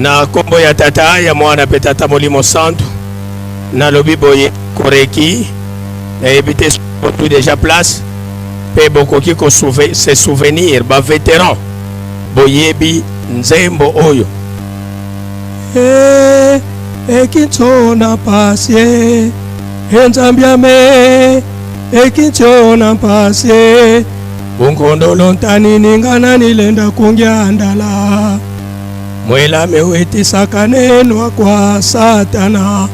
Na kombo ya Tata, ya Mwana mpe Tata Molimo Santu, nalobi boye koreki, nayebi te soki deja place mpe bokoki ko se souvenir ba veteran boyebi nzembo oyo. Eh, ekintsona pasi e nzambi ame ekintsona pasi bunkondolo ntanini nga nani lenda kungiandala mwelame wetisaka nenwa kwa satana.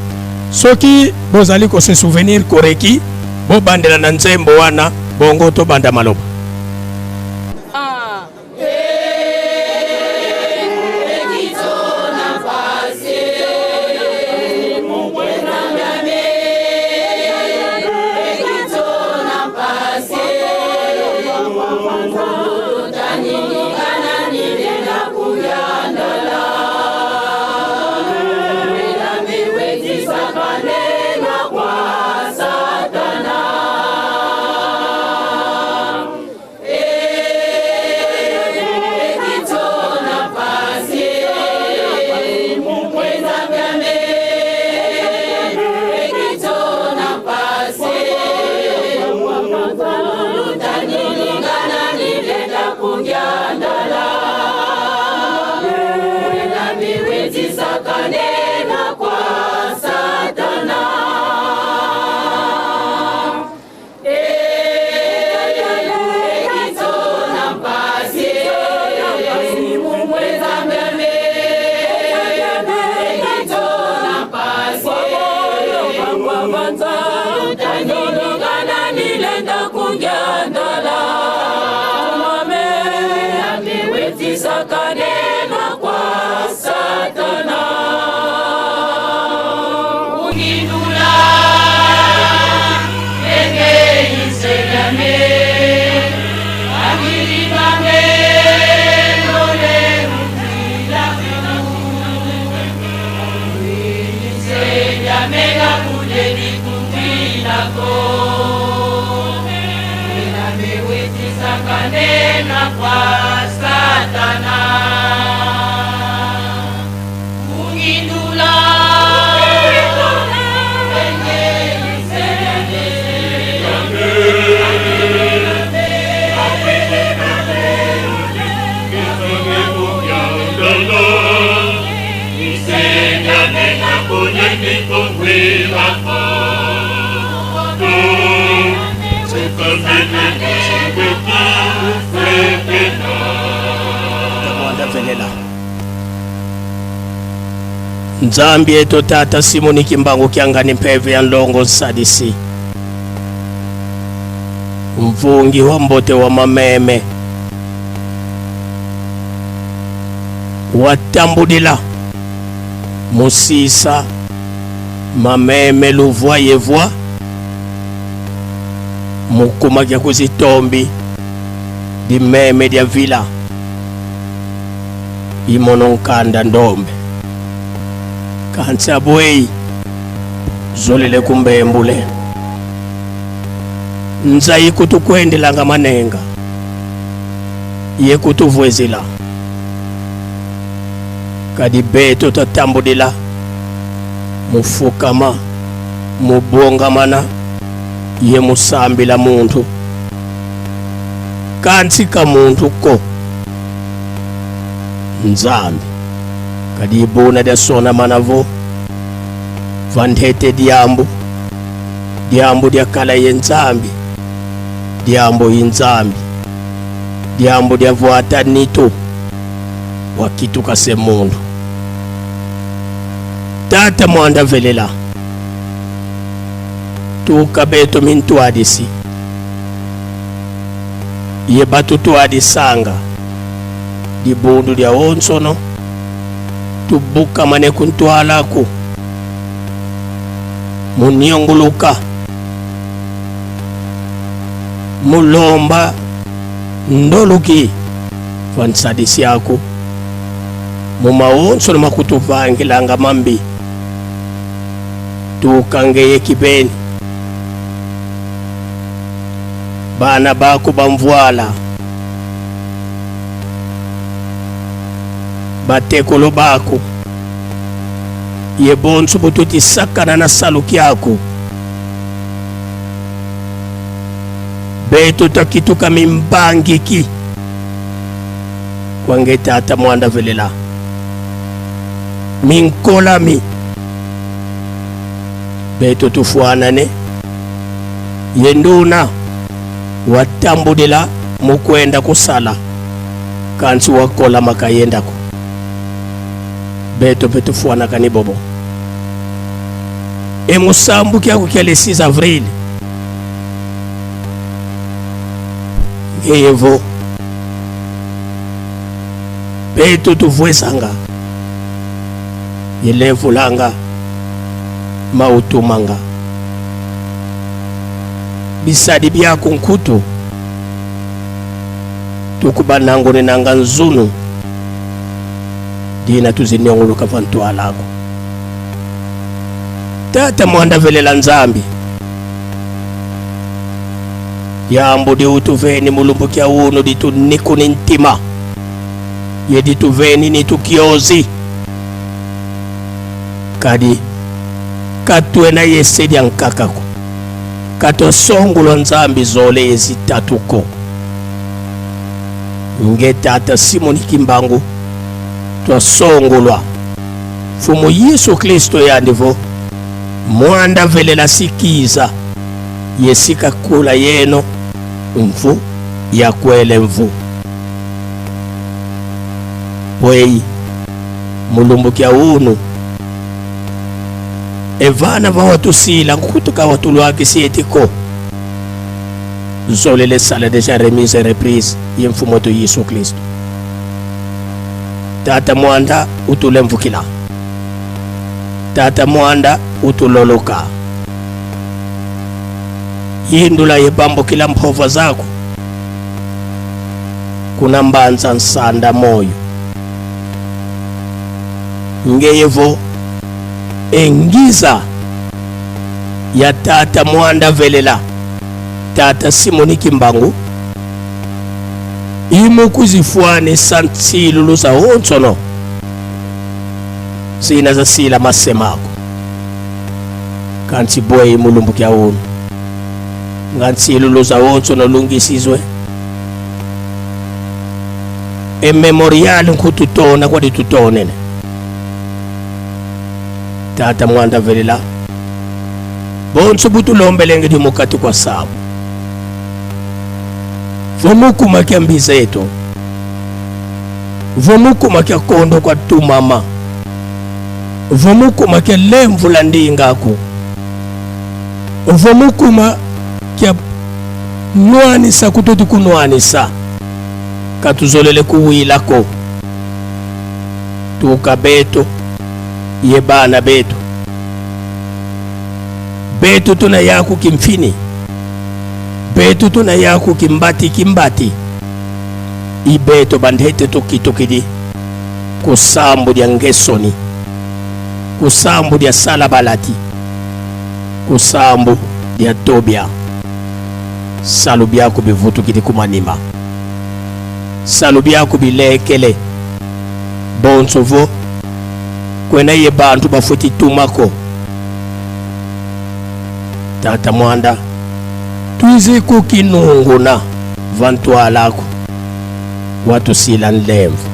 Soki bozali ko se souvenir koreki, bobandela na nzembo wana bongo tobanda maloba. Nzambi eto tata Simoni Kimbangu kiangani mpeve ya ndongo nsadisi mvungi wa mbote wa mameme watambudila musisa mameme luvwa yevwa mukuma kya kuzitombi dimeme dya vila imono nkanda ndombe kansi abweyi zolele kumbembule nzayi kutukwendelanga manenga ye kutuvwezela kadi beto tatambudila mufukama mubongamana ye musambila muntu kansi ka muntu ko Nzambi kadi ibuna dia sona manavo vanthete diambu diambu dia kala ye Nzambi diambu yi Nzambi diambu dia vuata nitu wakituka se mundu tata mwanda velela tuka beto mintuadisi ye batutuadisanga dibundu dia onsono tubukamane kuntwalaku munionguluka mulomba ndoluki vansadisiaku mumaonsono makutuvangilanga mambi tukangeye kibeni bana bako bamvuala batekolo bako. Ye bonso bututisakana na saluki aku. Betu twakituka mimbangiki kwange tata mwanda velela minkolami betu tufuanane ye nduna watambudila mukwenda kusala kansi wakola makayendako beto mpe tufuanaka ni bobo emusambu kyaku kya le 6 avril ngeyevo beto tuvuesanga yelevulanga mautumanga bisadi byaku nkutu tukubanangone nanga nzunu dina tuzinyongoloka vantwalako tata mwanda velela nzambi yambo diutuveni mulumbu kya uno ditunikuni ntima ye dituveni nitukiozi kadi katwena yesedi ankakako katosongolwa nzambi zole ezitatuko nge tata simoni kimbangu twasongolwa fumu yesu kristo yandivo mwanda velela sikiza yesika kula yeno mvu yakwele mvu pweyi mulumbu kya unu evana vawatusila nkutuka watulwakisi etiko zolele sala deja remise reprise ye mfumu wetu yesu kristo tata mwanda utulemvukila tata mwanda utuloloka yindula yebambukila mphova zako kuna mbanza nsanda moyo ngeyevo engiza ya tata mwanda velela tata simoni kimbangu imukuzifwane santsilu luza onsono zina zasila masemako kanti bwe imulumbu kya unu ngantsilu luza onsono lungisizwe ememorial nkututona kwadi tutonene tata mwanda velela bonso butulombelenge di mukati kwa sabu vomukuma kya mbiza yetu vomukuma kya kondo kwa tumama vomukuma kya lemvula ndingaku vomukuma kya nwanisa kutoti kunwanisa katuzolele kuwilako tuka beto ye bana betu betu tuna yaku kimfini betu tuna yaku kimbati kimbati ibeto bandete tukitukidi kusambu lya ngesoni kusambu lya salabalati kusambu lya tobia salu byaku bivutukidi kumanima salu byaku bilekele bonso kwena ye bantu bafuti tumako tata mwanda twizi kukinunguna vantwalako watusila nlemvu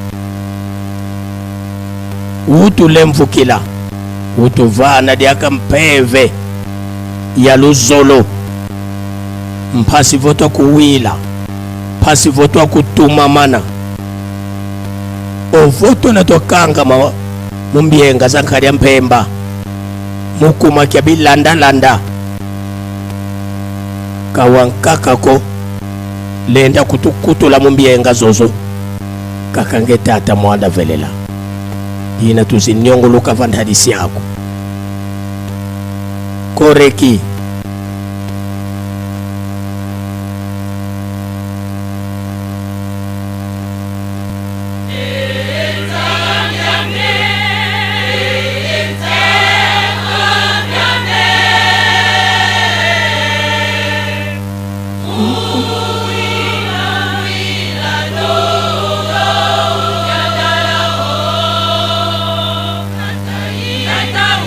utulemvukila utuvana dyaka mpeve ya luzolo mphasi votwa kuwila mphasi votwa kutumamana ovotona twakanga mumbienga za nkhalya mpemba mukuma kya bilandalanda kawankakako lenda kutukutula mumbienga zozo kakange tata mwanda velela ina tuzinyongoloka vandhalisi yako koreki Tata.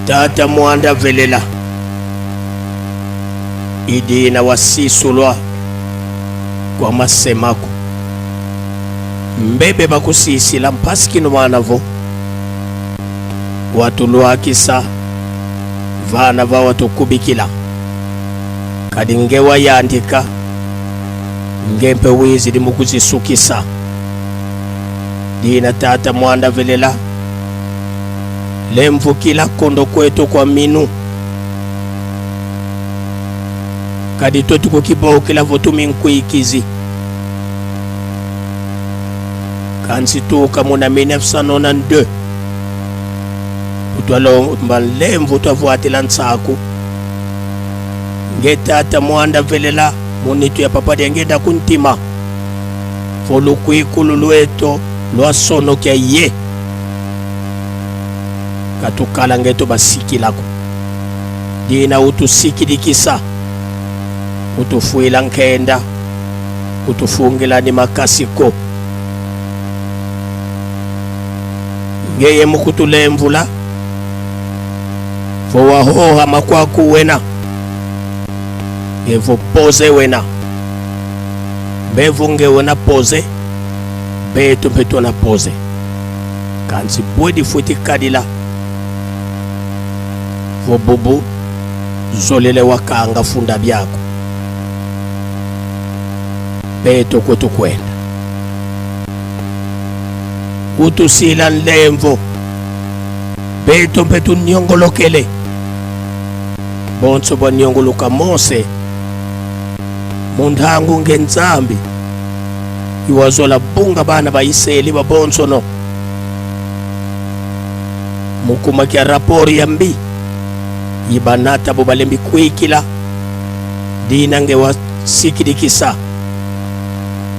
Tata mwanda velela idina wasisulwa kwa masemako mbebe bakusisila mpasikino mwana vo watulwakisa vana va watukubikila kadi nge wayandika ngempe wizili mukuzisukisa dina tata mwanda velela lemvukila kondo kwetu kwa minu kadi twetu kukibaukila votumi nkuikizi kansi tuka muna 1992 utwalomba lemvu twavuatila nsaku nge tata mwanda velela munitu ya papa diangenda kuntima folukwikulu lweto lwasonokya ye katukala ngeto basikilako dina utusikilikisa utufuila nkenda utufungila ni makasiko ngeye mukutulemvula fowahoha makwaku wena ngevo poze wena mbevu nge wena poze betu mpetu na poze kansi bwedi futi kadila vobubu zolele wakanga funda byako betu kutukwenda kutusila nlemvo betu mpetu nyongolokele bonso bwanyongoloka mose mundhangu nge nzambi iwazola bunga bana ba Iseli babonsono mukumakia rapori ya mbi ibanata bo balembi kwikila dina nge wasikilikisa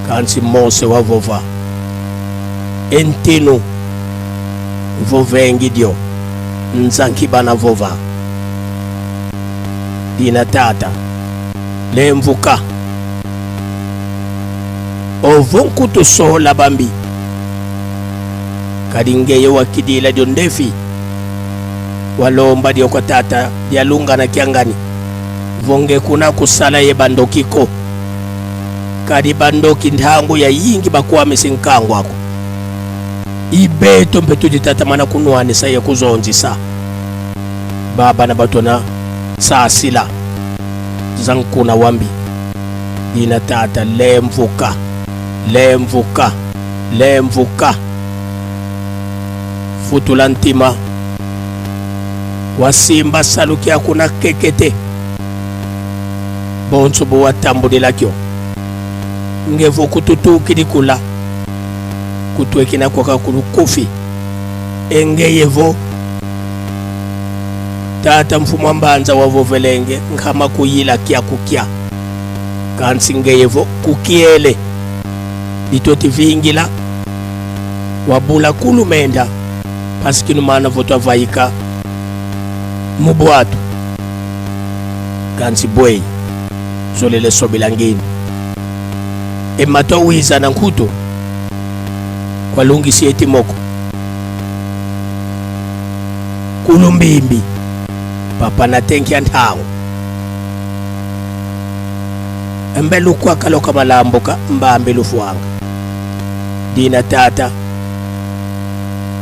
kansi Mose wavova entinu vovengi dio nzanki bana vova dina tata Lemvuka ovo nkutusola bambi kadi ngeye wakidila dio ndefi walomba dio kwa tata dialungana kiangani vonge kuna kusala ye bandokiko kadi bandoki nthangu ya yingi bakuamisi nkangu ako ibeto mpe tudi tata mana kunwanisa ye kuzonzisa baba na bato na saasila zankuna wambi dina tata lemvuka lemvuka lemvuka futula ntima wasimba saluki akuna kekete bonso bowatambulelakyo ngevo kututukili kula kutwekina kwaka kulukufi engeyevo tata mfumu wa mbanza wa vovelenge nkhama kuyila kya kukya kansi ngeyevo kukiele litotivingila wabula kulumenda pasikinu mana votwavayika mubwatu kansi bweyi zolele sobela ngeni emato awiza na nkhutu kwalungisi etimoko kulumbimbi papa na tenki ya nthangu embe lukwaka loka malambuka mbambi lufuanga dina tata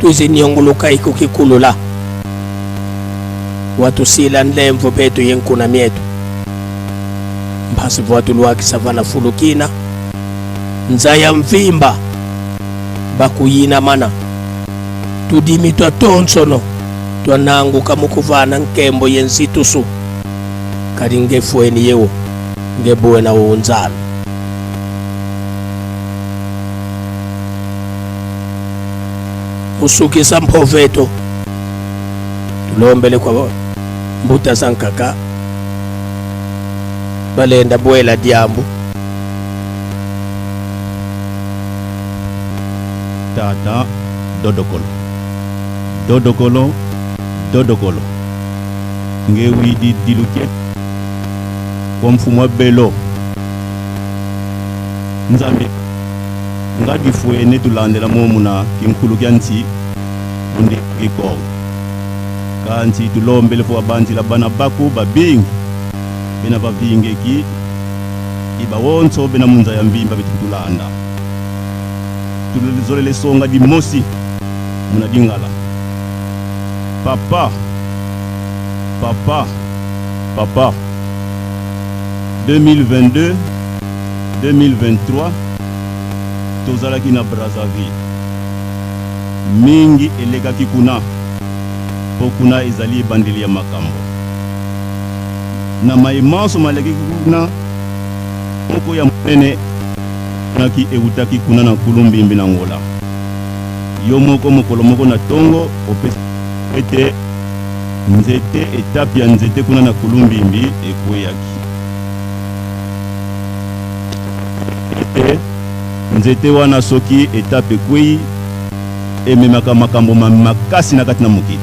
tuzinyonguluka ikukikulula watusila nlemvo betu yenkuna mietu mphasi vwatulwakisa vana fulukina nzaya mvimba bakuyina mana tudimi twa tonsono twananguka mukuvana nkembo yenzitusu kali ngefweni yewo ngebuwe na uunzalo usukisa mphoveto tulombele kwa mbuta za nkaka balenda bwela diambu Tata Dodokolo Dodokolo Dodokolo ngewidi diluke wa mfumu wa belo Nzambe ngadifuene tulandela momuna kinkulu kya nti undi kikongo kanti tulombele fo babanzila bana baku babingi bena bavingeki iba wonso bena munza ya mvimba betutulanda tulizolele songa dimosi muna dingala papa papa papa 2022 2023 tozalaki na Brazzaville mingi elekaki kuna mpo kuna ezali ebandeli ya makambo na maye manso malekaki kuna moko ya monene naki ewutaki kuna na Kulumbimbi na Angola yo moko mokolo moko na tongo opesa ete nzete etape ya nzete kuna na Kulumbimbi ekweyaki ete nzete wana soki etape ekweyi ememaka makambo ma makasi na kati na mokili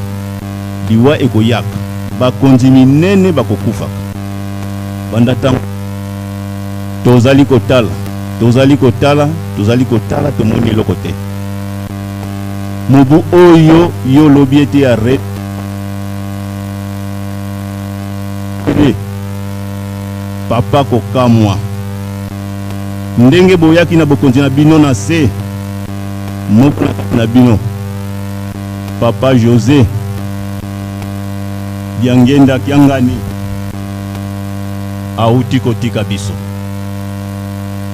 liwa ekoyaka bakonzi minene bakokufaka banda ntango tozali kotala tozali kotala tozali kotala tomoni eloko te mobu oyo yo olobi ete ya re papa kokamwa ndenge boyaki na bokonzi na bino na se moko na bino papa José Diangenda Kiangani auti kotika biso.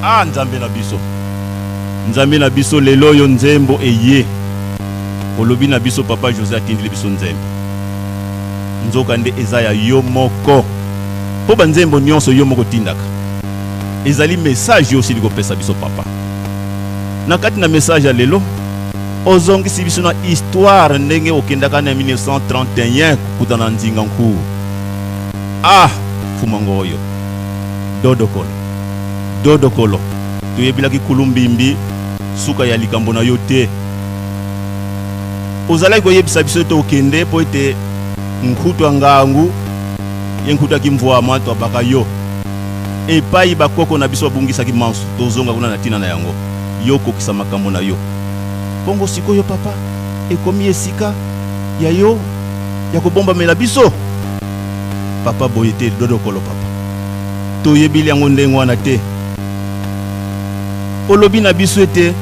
Ah Nzambe na biso, Nzambe na biso, lelo oyo nzembo eye olobi na biso papa José atindeli biso nzembo, nzoka nde eza ya yo moko, mpo banzembo nyonso yo moko otindaka ezali message yo osili kopesa biso papa. Na kati na message ya lelo ozongisi biso na histoire ndenge okendaka na 1931 kokutana na Nzinga Nkuwu. Ah fumango oyo Dodokolo Dodokolo toyebilaki kulumbimbi suka ya likambo na yo te. Ozalaki koyebisa biso ete okende mpo ete nkutu ya ngangu ye nkutu ya kimvuama twabaka yo. Epai bakoko na biso babungisaki manso, tozonga kuna na ntina na yango. Yo kokisa makambo na yo. Bongo sikoyo papa, ekomi esika ya yo ya kobombamela biso? Papa boye te, dodokolo papa. Toyebili yango ndenge wana te. Olobi na biso ete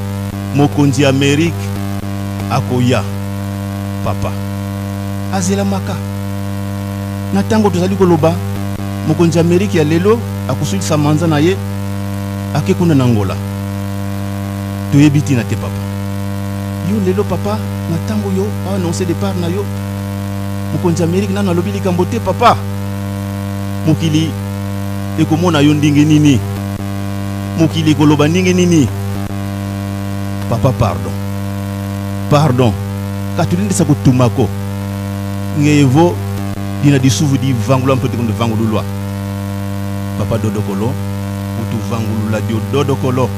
mokonzi ya Amerique akoya. Papa azelamaka. Na ntango tozali koloba, mokonzi ya Amerique ya lelo akosilisa manza na ye ake kuna na Angola. Toyebi ntina te papa. Yo lelo papa, na ntango yo annonce départ na yo, mokonzi ya Amerique nano alobi likambo te papa. Mokili ekomona yo ndenge nini? Mokili ekoloba ndenge nini? Papa pardon. Pardon. Katulindisa kutumako. Ngevo dina disuvu di vangulwa mpe tikondo vangululwa. Papa dodokolo utuvangulula dio dodokolo.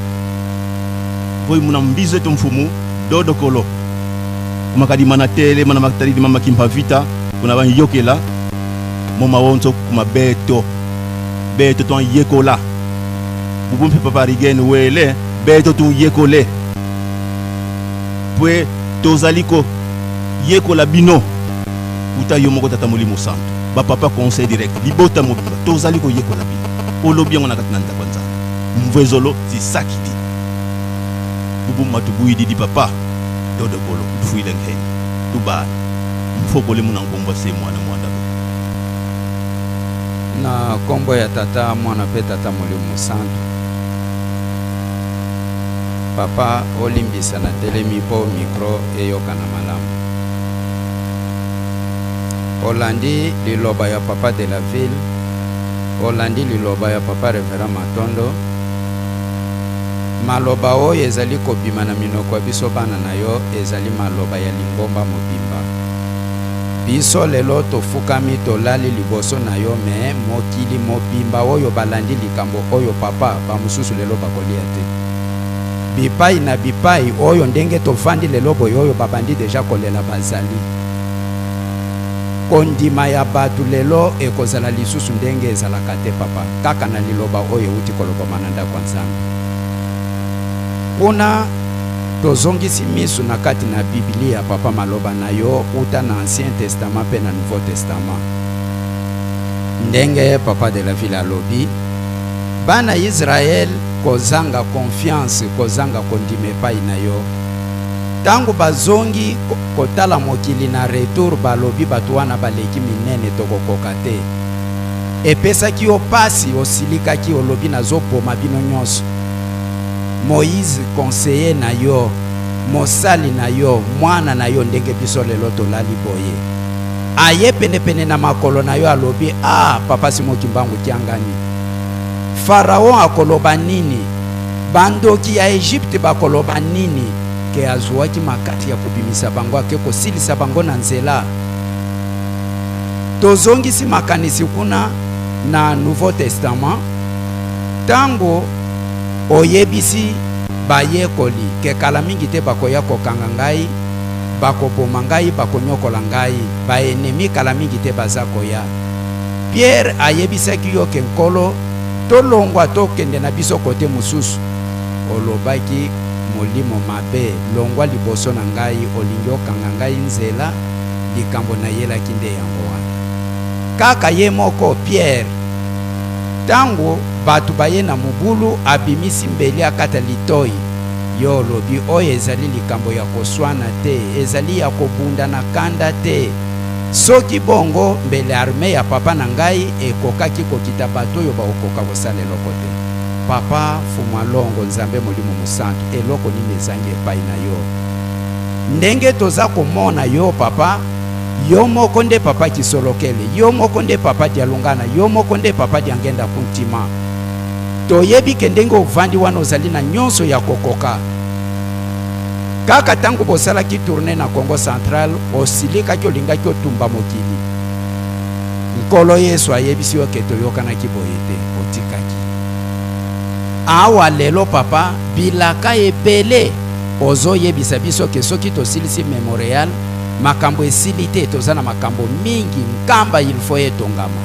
Voi muna mbizo eto mfumu dodokolo. Kumakadi mana tele mana maktali mama kimpa vita kuna ban yokela moma wonso kuma beto beto ton yekola bubu mpe papa rigen wele beto tun yekole pwe tozali ko yekola bino uta yo moko tata molimo santo bapapa conseil direct libota mobimba tozali koyekola bino olobi yango na kati na ndako ya nzambe mvwezolo zisakidi bubu matubuididi papa dodokolo nfuile nkeni tubana mfokole muna nkombwa se mwana mwanda na nkombo ya tata mwana mpe tata molimo santu papa olimbisa na telemi mpo mikro eyokana malamu olandi liloba ya papa de la ville olandi liloba ya papa reverend matondo maloba oyo ezali kobima na minoko ya biso bana na yo ezali maloba ya lingomba mobimba biso lelo tofukami tolali liboso na yo me mokili mobimba oyo balandi likambo oyo papa bamosusu lelo bakolia te bipai na bipai oyo ndenge tovandi lelo boye oyo babandi deja kolela bazali kondima ya bato lelo ekozala lisusu ndenge ezalaka te papa kaka na liloba oyo euti kolobama na ndako ya nzambe kuna tozongisi misu na kati na biblia papa maloba na yo uta na ancien testament mpe na nouveau testament ndenge papa de la ville alobi bana israele kozanga confiance kozanga kondima epai na yo ntango bazongi kotala mokili na retour balobi bato wana baleki minene tokokoka te epesaki yo pasi osilikaki olobi nazoboma bino nyonso moïse conseiller na yo mosali na yo mwana na yo ndenge biso lelo tolali boye aye penepene na makolo na yo alobi ah papa Simon Kimbangu kiangani Faraon akoloba nini bandoki ya Egypte bakoloba nini ke azuwaki makati ya kobimisa bango ake kosilisa bango na nzela tozongisi makanisi kuna na Nouveau Testament ntango oyebisi bayekoli ke kala mingi te bakoya kokanga ngai bakoboma ngai bakonyokola ngai baenemi kala mingi te baza koya Pierre ayebisaki yo ke nkolo tolongwa tokende na biso kote mosusu olobaki molimo mabe longwa liboso na ngai olingi okanga ngai nzela likambo nayelaki nde yango wana kaka ye moko Pierre ntango bato baye na mobulu abimisi mbeli akata litoi yo olobi oyo ezali likambo ya koswana te ezali ya kobunda na kanda te soki bongo mbele arme ya papa na ngai ekokaki kokita bato oyo bakokoka kosala eloko te papa fumalongo nzambe molimo mosantu eloko nini ezangi epai na yo ndenge toza komona yo papa yo moko nde papa kisolokele yo moko nde papa dialungana yo moko nde papa diangenda kuntima toyebi ke ndenge ovandi wana ozali na nyonso ya kokoka kaka ntango bosalaki tourne na Congo central osilikaki olingaki otumba mokili nkolo yesu ayebisi yo ke toyokanaki boye te otikaki awa lelo papa bilaka ebele ozoyebisa biso ke soki tosilisi memorial makambo esili te toza na makambo mingi nkamba il faut etongama.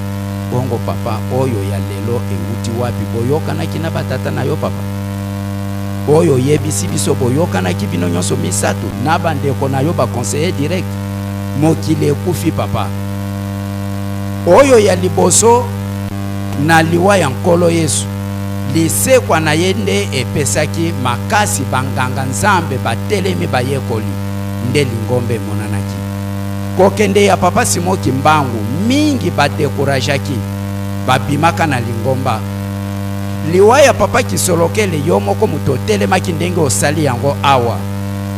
Bongo papa oyo ya lelo ewuti wapi? Boyokanaki na batata na yo papa? Oyo oyebisi biso boyokanaki bino nyonso misatu na bandeko na yo ba conseiller direct? Mokili ekufi papa. Oyo ya liboso na liwa ya Nkolo Yesu, lisekwa na ye nde epesaki makasi banganga Nzambe batelemi bayekoli nde lingomba emonanaki. Kokende ya papa Simon Kimbangu mingi ba decourageaki babimaka na lingomba. Liwa ya papa Kisolokele yo moko moto otelemaki ndenge osali yango awa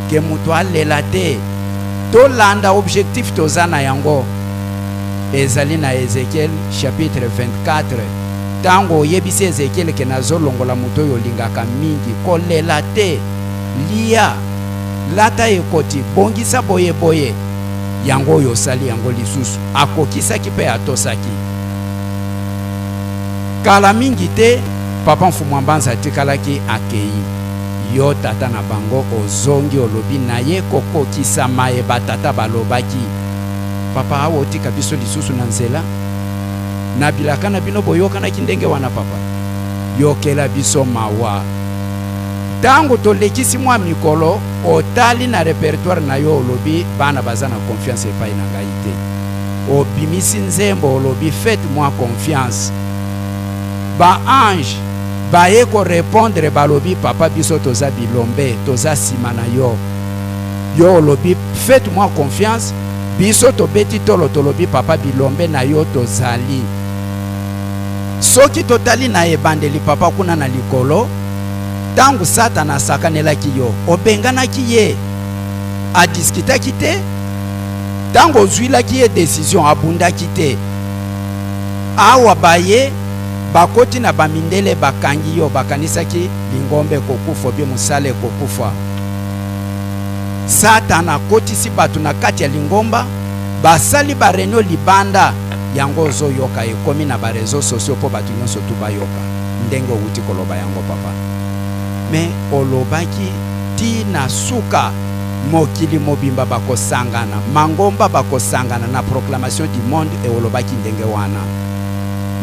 ke moto alela te tolanda objectif toza na yango ezali na Ezekiel chapitre 24 tango oyebisi Ezekiel ke nazolongola moto oyo olingaka mingi kolela te lia Lata ekoti, bongisa boye boye. Yango oyo osali yango lisusu. Akokisaki mpe atosaki. Kala mingi te, Papa Mfumu Mbanza atikalaki akei. Yo tata na bango ozongi olobi naye kokokisa maye ba tata balobaki. Papa awa otika biso lisusu na nzela? Na bilaka na bino boyokanaki ndenge wana papa? Yokela biso mawa. Tango tolekisi mwa mikolo, otali na repertoire na yo olobi bana baza na confiance epai na ngai te. Obimisi nzembo olobi faites moi confiance. Ba anges baye ko repondre balobi papa biso toza bilombe, toza sima na yo. Yo olobi faites moi confiance, biso tobeti tolo tolobi papa bilombe na yo tozali. Soki totali na ebandeli papa kuna na likolo, Ntango Satana asakanelaki yo, obenganaki ye? Adiskitaki te? Ntango ozwilaki ye decision, abundaki te? Awa baye bakoti na bamindele bakangi yo, bakanisaki lingomba ekokufa obie mosala ekokufa. Satana akotisi bato na kati ya lingomba, basali ba reunion libanda, yango ozoyoka ekomi na ba reseaux sociaux mpo bato nyonso tu bayoka. Ndenge owuti koloba yango papa mais olobaki ti na suka mokili mobimba bakosangana mangomba bakosangana na proclamation du monde et olobaki ndenge wana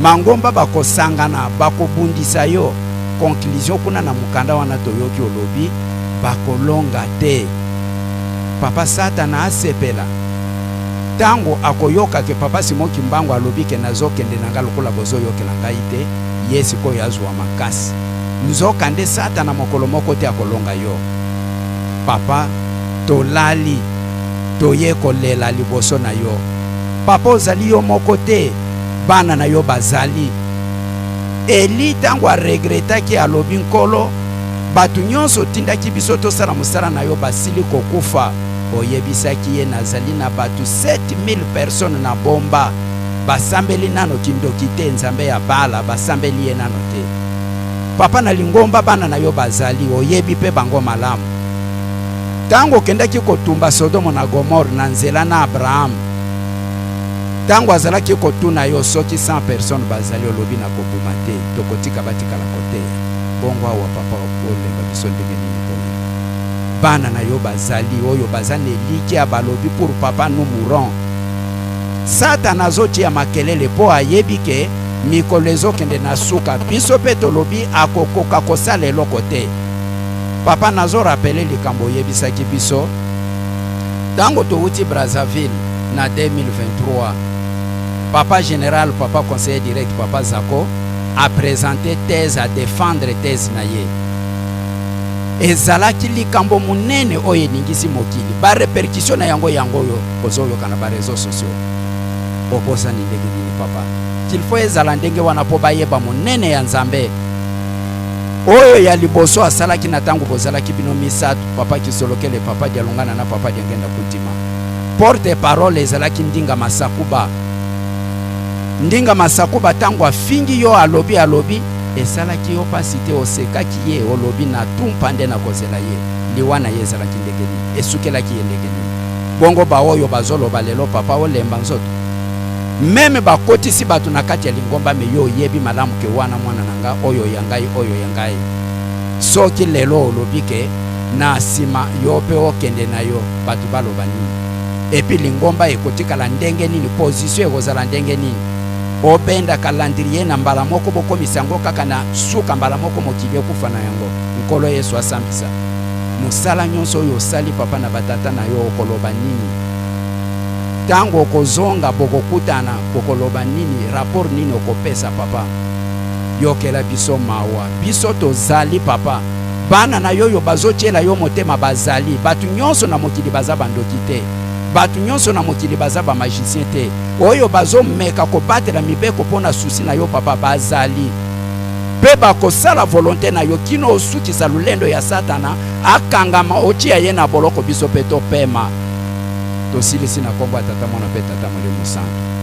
mangomba bakosangana bakobundisa yo conclusion kuna na mokanda wana toyoki olobi bakolonga te papa satana asepela Tango akoyoka ke papa Simon Kimbangu alobi ke nazokende na nga lokola bozoyokela ngai te, ye sikoyo azua makasi. Nzoka nde satana mokolo moko te akolonga yo. Papa tolali toye kolela liboso na yo. Papa ozali yo moko te, bana na yo bazali. Elie tango a regretaki alobi Nkolo, bato nyonso otindaki biso tosala mosala na yo basili kokufa. Oyebisaki ye nazali na batu 7000 personnes na bomba basambeli nano kindoki te nzambe ya bala basambeli ye nano te papa na lingomba bana na yo bazali oyebi pe bango malamu tango okendaki kotumba sodomo na gomore na nzela na abraham tango azalaki kotuna yo soki 100 personnes bazali olobi na kobuma te tokotika batikala koteya bongo awa papa olemba biso ndenge nini boye Bana na yo bazali oyo baza na elikia balobi pour papa nous mourons. Satana azotia makelele po ayebi ke mikolo ezokende na suka biso pe tolobi akokoka kosala eloko te. Papa nazo rappeler likambo oyebisaki biso tango towuti Brazzaville na 2023 papa general papa conseiller direct papa Zako a presenter thèse a defendre thèse na ye. Ezalaki likambo monene oyo eningisi mokili. Ba repercussions na yango yango oyo ozoyoka na ba reseaux sociaux. Obosani ndenge nini papa? Qu'il faut ezala ndenge wana mpo bayeba monene ya Nzambe. Oyo ya liboso asalaki na tango bozalaki bino misato, papa Kisolokele, papa Dialungana na papa Diangenda Kuntima. Porte parole ezalaki Ndinga Masakuba. Ndinga Masakuba tango afingi yo alobi alobi Esalaki yo pasi te osekaki ye olobi na tumpa nde nakozela ye liwa na ye ezalaki ndenge nini esukelaki ye ndenge nini bongo baoyo bazoloba lelo papa olemba nzoto meme bakotisi bato na kati ya lingomba me yo oyebi malamu ke wana mwana na nga oyo ya ngai oyo ya ngai soki lelo olobi ke na nsima yo mpe okende na yo bato baloba nini epi lingomba ekotikala ndenge nini position ekozala ndenge nini. Obenda calendrier na mbala moko, bokomisa yango kaka na suka mbala moko, mokili ekufa na yango. Nkolo Yesu asambisa mosala nyonso oyo osali, papa na batata na yo. Okoloba nini ntango okozonga? Bokokutana, bokoloba nini? Rapport nini okopesa, papa? Yokela biso mawa. Biso tozali, papa, bana na yo oyo bazotiela yo motema. Bazali bato nyonso na mokili baza bandoki te, bato nyonso na mokili baza bamagicien te. Oyo bazomeka kobatela mibeko mpo na souci na yo, papa, bazali mpe bakosala volonté na yo kino osukisa lolendo ya Satana, akangama, otia ye na boloko, biso mpe topema. Tosilisi na nkombo ya Tata, Mwana mpe Tata Molimo Santo.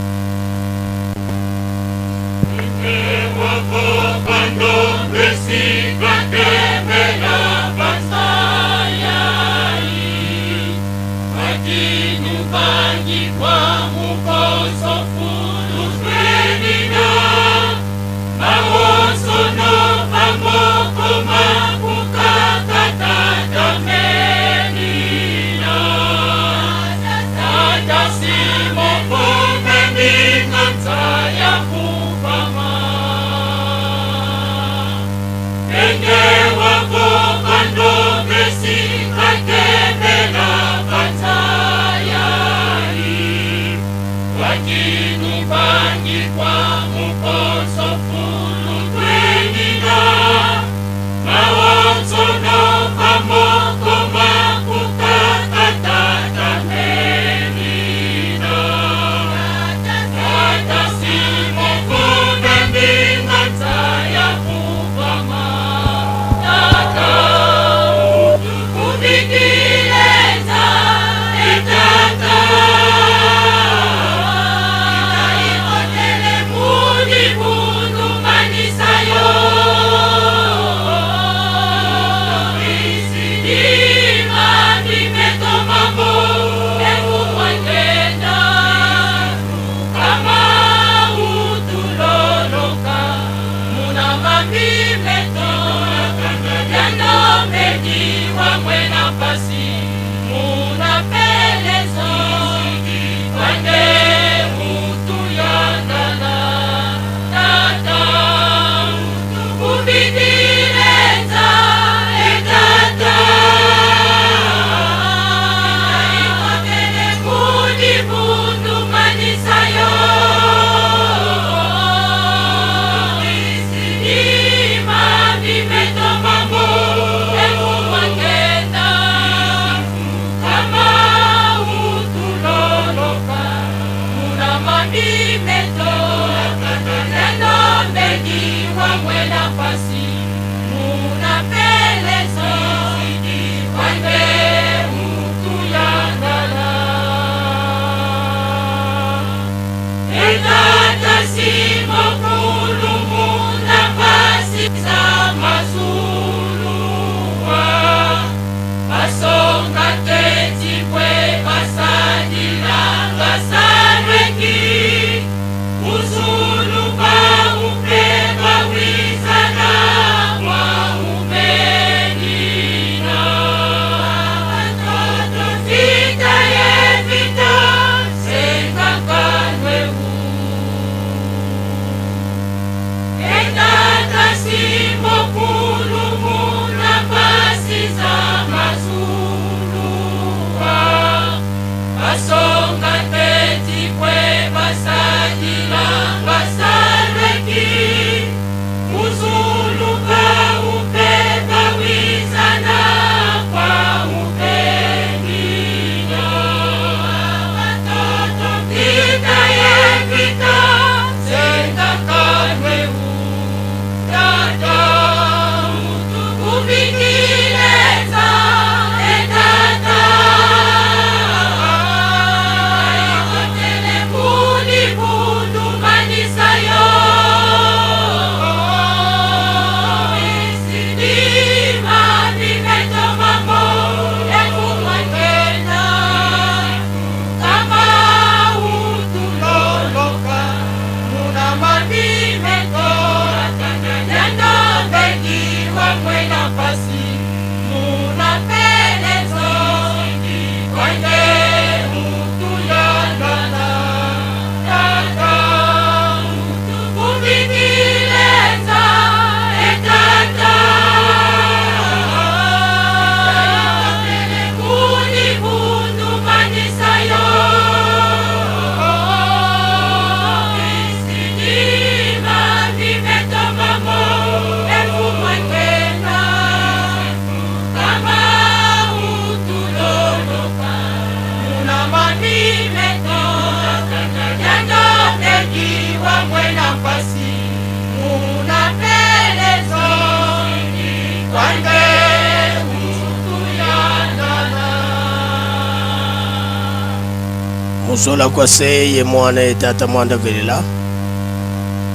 Muzola kwa se ye mwana ye tata mwanda velela.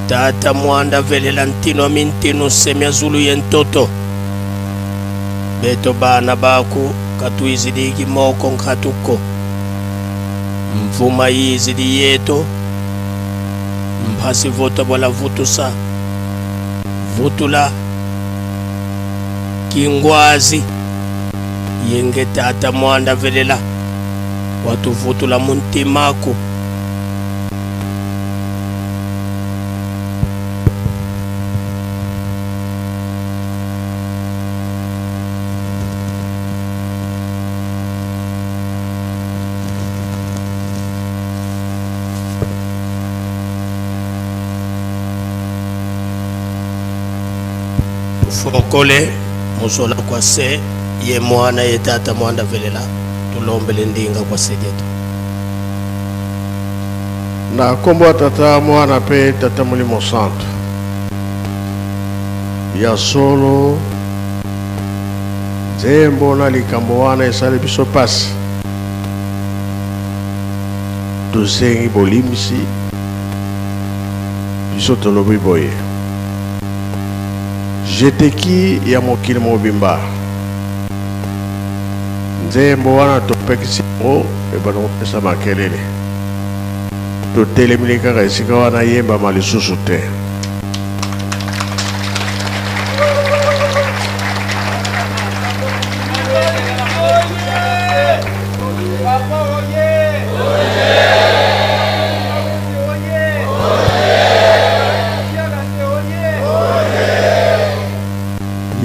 Tata mwanda velela ntino amintino semya zulu ye ntoto. Beto bana baku katuizidiki moko nkatuko. Mvuma yizidi yeto. Mphasi vota bwala vutusa. Vutula. Kingwazi. Yenge tata mwanda velela. Watuvutula muntimaku. Fokole muzola kwa se ye mwana ye tata mwanda velela tulombele ndinga kwa segeto. Na nkombo ya Tata, Mwana mpe Tata Molimo Santu. Ya solo, nzembo na likambo wana esali biso mpasi. Tosengi bolimbisi, biso tolobi boye, Jeteki ya mokili mobimba. Nzembo wana topekisi yango ebanda kopesa makelele. Totelemeli kaka esika wana yembama lisusu te.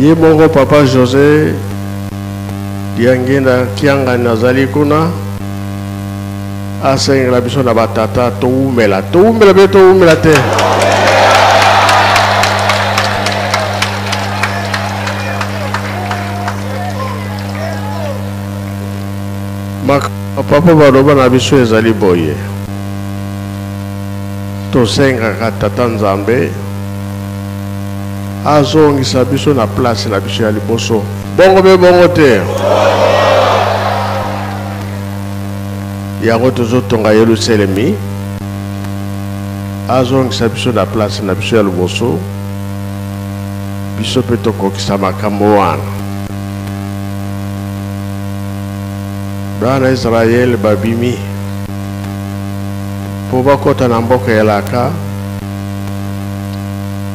Ye moko papa Jose Diangenda Kiangani azali kuna asengela biso na batata towumela towumela mpe towumela te. Makambo papa baloba na biso ezali boye, tosengaka tata Nzambe azongisa biso na place na biso ya liboso. Bongo be bongo te. Yango tozotonga Yelusalemi, azongisa biso na place na biso ya liboso, biso mpe tokokisa makambo wana. Bana Israele babimi mpo bakota na mboka elaka.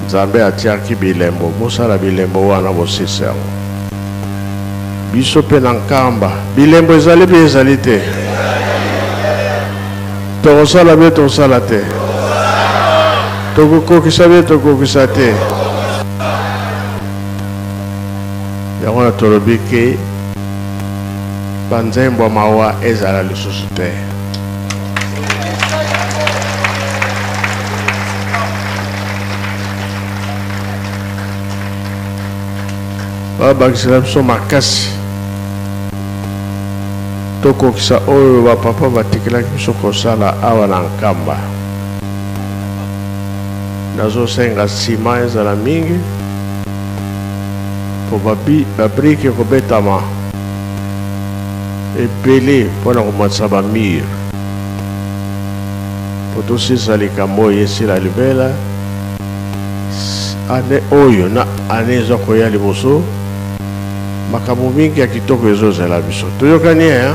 Nzambe atiaki bilembo, bosala bilembo wana bosisa yango. Biso mpe na Nkamba, bilembo ezali mpe ezali te? Tokosala mpe tokosala te? Tokokokisa mpe tokokisa te? Yango wana tolobi ke banzembo ya mawa ezala lisusu te. Babakisela biso makasi tokokisa oyo bapapa batikelaki biso kosala awa na Nkamba. Nazosenga nsima ezala mingi mpo babrike ekobetama ebele mpo na komatisa bamire mpo tosilisa likambo oyo esila libela ane oyo na ane eza koya liboso. Makambo mingi ya kitoko ezozela biso. Toyokani eh?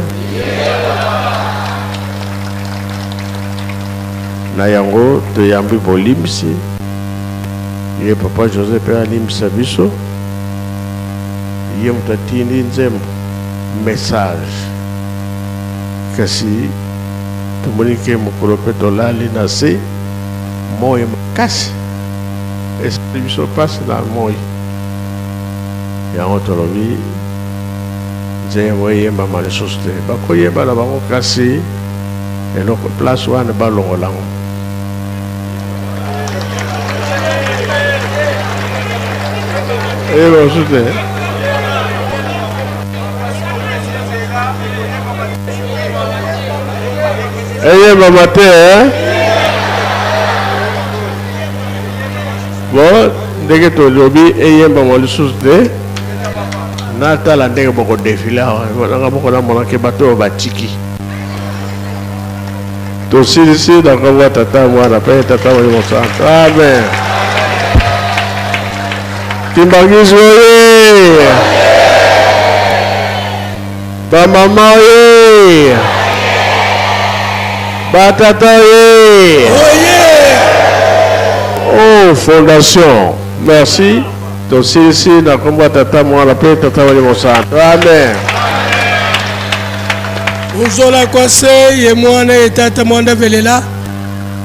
Na yango toyambi bolimbisi ye papa Jose mpe alimbisa biso, ye moto atindi nzembo message, kasi tomoni ke mokolo mpe tolali na se moi makasi esali biso mpasi na moi yango tolobi nzembo eyembama lisusu te, bakoyemba na bango kasi eloko place wana balongola yango. Eyeba mosusu te. Eyebama te eh? Bon, ndenge tolobi eyembama lisusu te, natala ndenge bokodefile awa nanga moko namonake bato oyo batiki. Tosilisi na nkombo ya Tata, Mwana mpe Tata Molimo Santu. Amen. Kimbanguisme oye! Bamama oye! Batata oye! Oh, fondation. Merci. Tosilisi na nkombo ya Tata, Mwana mpe Tata Molimo Santu. Amen. Uzola kwa se ye mwana ye tata mwanda velela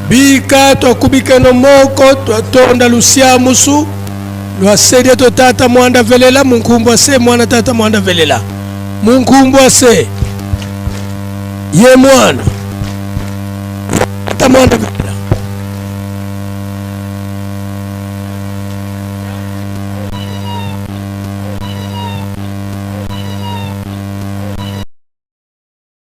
bika twakubikeno moko twatonda lusia musu lwasedia to tata mwanda velela munkumbwa se mwana tata mwanda velela munkumbwa se ye mwana tata mwanda velela.